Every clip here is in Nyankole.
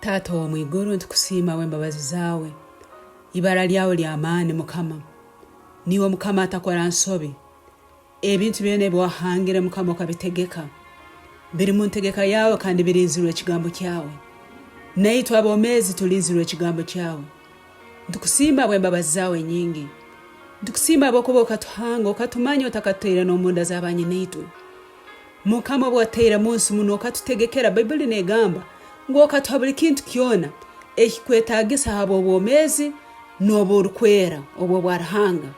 Taata ow'omu iguru nitukusiima habw'embabazi zaawe. Ibara lyawe ly'amaani Mukama. Niiwe Mukama atakora nsobi. Ebintu byona ebi wahangire Mukama okabitegeka. Biri mu ntegeka yaawe kandi birinzirwe ekigambo kyawe. Naitwe abomeezi tulinzirwe ekigambo kyawe. Nitukusiima habw'embabazi zaawe enyingi. Nitukusiima habwokuba okatuhanga okatumanya otakatutaire n'omunda z'abanyinaitwe. Mukama obu wataire munsi munu okatutegekera, Baibuli negamba ngu okatuha buli kintu kyona ekikwetagisa habw'obwomeezi n'oburukwera obw'obwa Ruhanga.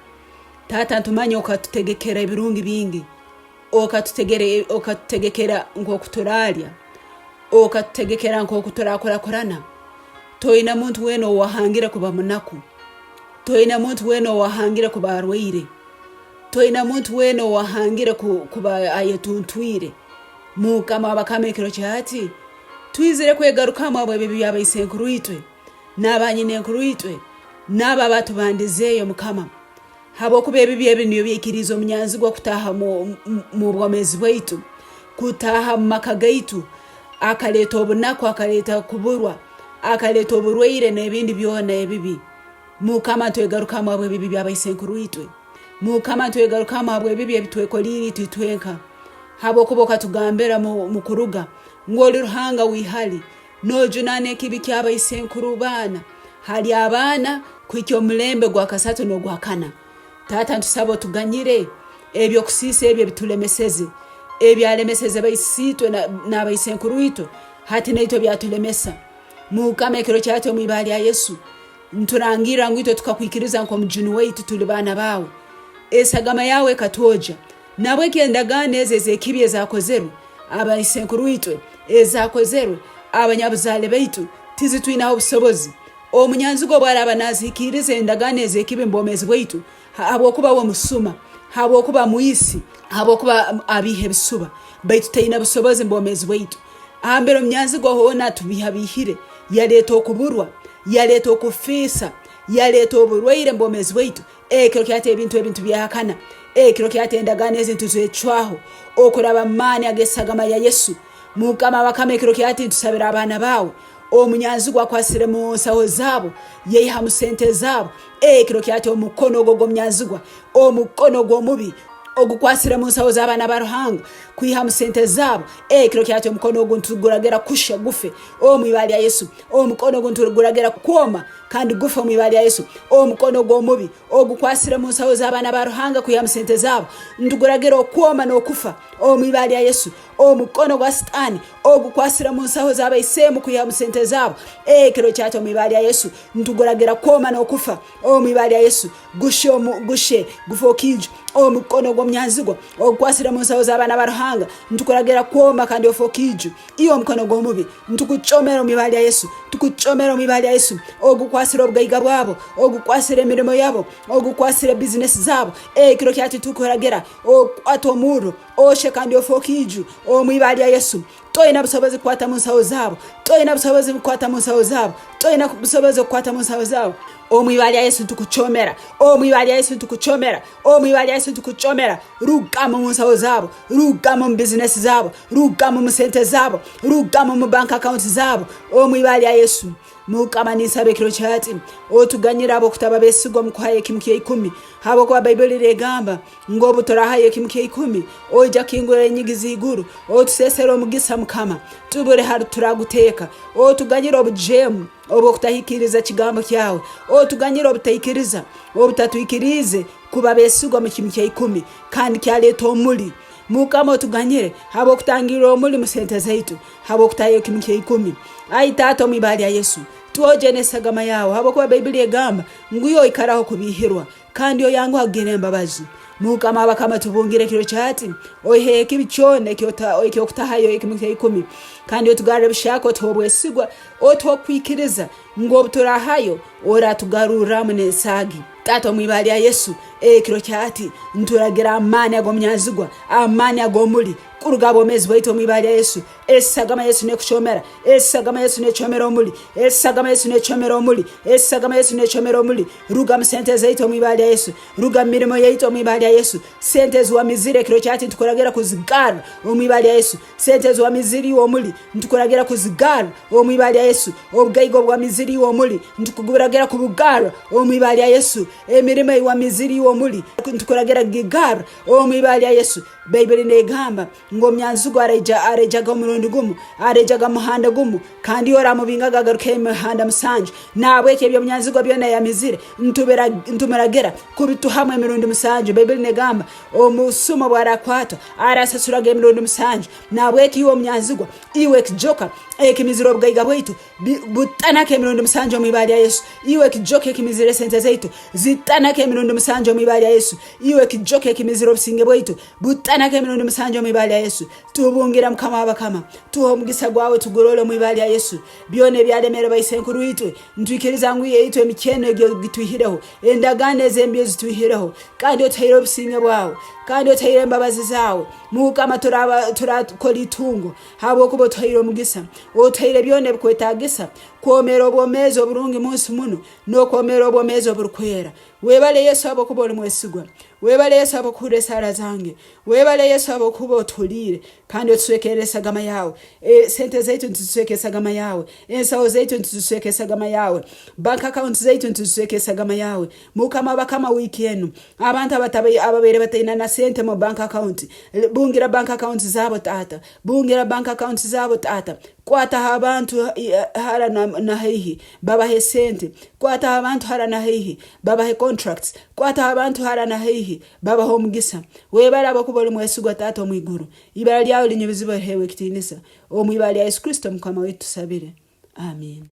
Taata ntumanya okatutegekera ebirungi bingi, okatutegekera nk'oku turaalya, okatutegekera nk'oku turakurakurana. Toina muntu weena ou wahangire kuba munaku, toina muntu weena ou wahangire kuba arwaire. Toina muntu weena owahangire kuba ayetuntwire. Mukama w'abakama ekiro kya hati, twizire kwegarukamu habw'ebibi bya baisenkuruitwe, n'abanyinenkuru-itwe, n'abo abaatubandizeeyo, Mukama, habwokuba ebibi ebi nibyo byaikiriize omunyanzigwa kutaaha mu bwomeezi bwaitu, kutaaha mu maka gaitu, akaleeta obunaku, akaleeta kuburwa, akaleeta oburwaire n'ebindi byona ebibi. Mukama ntwegarukamu habw'ebibi bya baisenkuruitwe. Mukama ntwegarukamu habw'ebibi ebi twekoliire itwe itwenka, habwokuba okatugambira mu Kuruga ngu oli Ruhanga w'ihali, nojunaana ekibi kya baisenkuru baana hali abaana kuhikya omulembe gwakasatu n'ogwakana. Taata ntusaba otuganyire eby'okusiisa ebi ebitulemeseze, ebyalemeseze baisitwe n'abaisenkuruitwe, hati naitwe byatulemesa. Mukama ekiro kyati omu ibara lya Yesu, Niturangirra ngu itwe tukakwikiriza nk'Omujuni waitu, tuli baana baawe. Esagama yaawe ekatwogya. Nabweki endagaano ezi ez'ekibi ezakozerwe abaisenkuruitwe, ezakozerwe abanyabuzaale baitu, tizitwinaho busobozi. Omunyanzigwa obu araaba nazihikiiriza endagaano ez'ekibi omu bwomeezi bwaitu, habwokuba uwe musuma, habwokuba mwisi, habwokuba abiiha ebisuba, baitu taine busobozi omu bwomeezi bwaitu. Hambere omunyanzigwa hoona atubiihabiihire, yaleeta okuburwa, yaleeta okufiisa, yaleeta oburwaire omu bwomeezi bwaitu, ekiro kyata ebintu ebi nitubyehakana, ekiro kyata endagaano ezi nituzecwaho okuraba mu maani ag'esagama ya Yesu. Mukama w'abakama ekiro kyati ntusabira abaana baawe, omunyanzigwa akwasire mu nsaho zaabo, yaihamu sente zaabo, ekiro kyati omukono ogwo ogw'omunyanzigwa, omukono gw'omubi ogukwasire mu nsaho z'abaana ba Ruhanga kwihamu sente zaabo, ekiro kyati omukono ogu nituguragira kuhya gufe omu ibara lya Yesu. Omukono ogu nituguragira kwoma kandi gufe omu ibara lya Yesu. Omukono gw'omubi ogukwasire mu nsaho z'abaana ba Ruhanga kwihamu sente zaabo, nituguragira okwoma n'okufa omu ibara lya Yesu. Omukono gwa Sitaani ogukwasire mu nsaho z'abaiseemu kwihamu sente zaabo, ekiro kyati omu ibara lya Yesu nituguragira kwoma n'okufa omu ibara lya Yesu. Gushe omu gushe gufooke iju. Omukono gw'omunyanzigwa ogukwasire mu nsaho z'abaana ba Ruhanga nitukuragira kwoma kandi ofooke iju. Iwe omukono gw'omubi nitukucomera omu ibara lya Yesu, tukucomera omu ibara lya Yesu. Ogukwasire obugaiga bwabo, ogukwasire emirimo yabo, ogukwasire bizinesi zabo, ekiro kyati tukuragira okwate omurro oshe kandi ofooke iju omu ibara lya Yesu. Toina busobozi kukwata mu nsaho zaabo, toina busobozi kukwata mu nsaho zaabo, toina busobozi okukwata mu nsaho zaabo. Omu ibara lya Yesu ntukucomera, omu ibara lya Yesu ntukucomera, omu ibara lya Yesu ntukucomera. Rugamu mu nsaho zaabo, rugamu mu bizinesi zaabo, rugamu mu sente zaabo, rugamu mu bank accounts zaabo, omu ibara lya Yesu. Mukama ninsaba ekiro kyati otuganyire habw'okutaba besigwa omu kuhayo ekimu kya ikumi, habwokuba Baibuli negamba ngu obu turahayo ekimu kya ikumi, oija kukingura enyigi z'iguru, otuseesere omugisa Mukama, tubure hali turaguteeka. Otuganyire obujeemu obw'okutahikiiriza kigambo kyawe, otuganyire obutaikiriza, obutatwikiriize kuba besigwa mu kimu kya ikumi, kandi kyaleeta omuli. Mukama otuganyire habw'okutangirra omuli mu sente zaitu, habw'okutahayo ekimu kya ikumi. Ai Taata, omu ibara lya Yesu, twogye n'esagama yaawe, habwokuba Baibuli egamba ngu iwe oikaraho kubiihirwa. Kandi oyanguha kugira embabazi. Mukama w'abakama tubungire ekiro kya hati, oiheyo ekibi kyona eky'okutahayo ekimu kya ikumi, kandi otugarre buhyaka otuhe obwesigwa, otuhe okwikiriza ngu obu turahayo oratugarurramu n'ensaagi. Taata, omu ibara lya Yesu, ekiro kya hati, nturagira amaani ag'omunyanzigwa, amaani ag'omuli, kuruga ha bwomeezi bwaitu omu ibara lya Yesu. Esagama ya Yesu nekukyomera, esagama ya Yesu nekyomera omuli, esagama ya Yesu nekyomera omuli, esagama ya Yesu nekyomera omuli. Ruga mu sente zaitu omu ibara lya Yesu, ruga mu mirimo yaitu omu ibara lya Yesu. Sente eziwamizire ekiro kya hati ntukuragira kuzigarra omu ibara lya Yesu. Sente eziwamizire iwe omuli ntukuragira kuzigarra omu ibara lya Yesu. Obugaiga obuwamizire iwe omuli ntukuragira kubugarra omu ibara lya Yesu. Emirimo eyiwamizire iwe omuli ntukuragira kugigarra omu ibara lya Yesu. Baibuli negamba ngu omunyanzigwa araija araijaga omurundi gumu, araijaga muhanda gumu, kandi iwe oramubingaga agarukeyo emihanda musanju. Nahabweki eby'omunyanzigwa byona yamizire ntumuragira kubituhamu emirundi musanju. Baibuli negamba omusuma obwarakwatwa arasasuraga emirundi musanju. Nahabweki iwe omunyanzigwa, iwe ekijoka ekimizire obugaiga bwaitu, butanaka emirundi musanju omu ibara lya Yesu. Iwe ekijoka ekimizire esente zaitu, zitanaka emirundi musanju omu ibara lya Yesu. Iwe ekijoka ekimizire obusinge bwaitu, Butanaka emirundi musanju omu ibara lya Yesu. Tubungira Mukama w'abakama. Tuhe omugisa gwawe tugurole omu ibara lya Yesu. Byona ebyalemere baisenkuru itwe, nitwikiriza ngu itwe emikyeno egi ogitwihireho, endagaano ez'embi ozitwihireho, kandi otuhaire obusinge bwawe, kandi otuhaire embabazi zaawe. Mukama turakora itungo habwokuba otuhaire omugisa. Otuhaire byona ebikwetagisa kwomeera obwomeezi oburungi munsi munu n'okwomeera obwomeezi oburukwera. Webale Yesu habwokuba oli mwesigwa. Webale Yesu habwokuhurra esaara zange. Webale Yesu habwokuba otuhuliire kandi otuswekerre esagama yawe. E, sente zaitu nituzisweka esagama yawe. Ensaho zaitu nituzisweka esagama yawe. Bank account zaitu nituzisweka esagama yawe. Mukama bakama wiiki enu abantu ababaire bataina na sente mu bank account, bungira bank account zabo taata. Bungira bank account zabo taata. Kwataho abantu hara na haihi babahe sente. Kwataho abantu hara na haihi babahe contracts. Kwataho abantu hara na haihi babahe omugisa. Webale habwokuba oli mwesigwa Taata omu iguru. Ibara lyawe linyumizibwe liheebwe ekitiinisa. Omu ibara lya Yesu Kristo Mukama waitu tusabire. Amiina.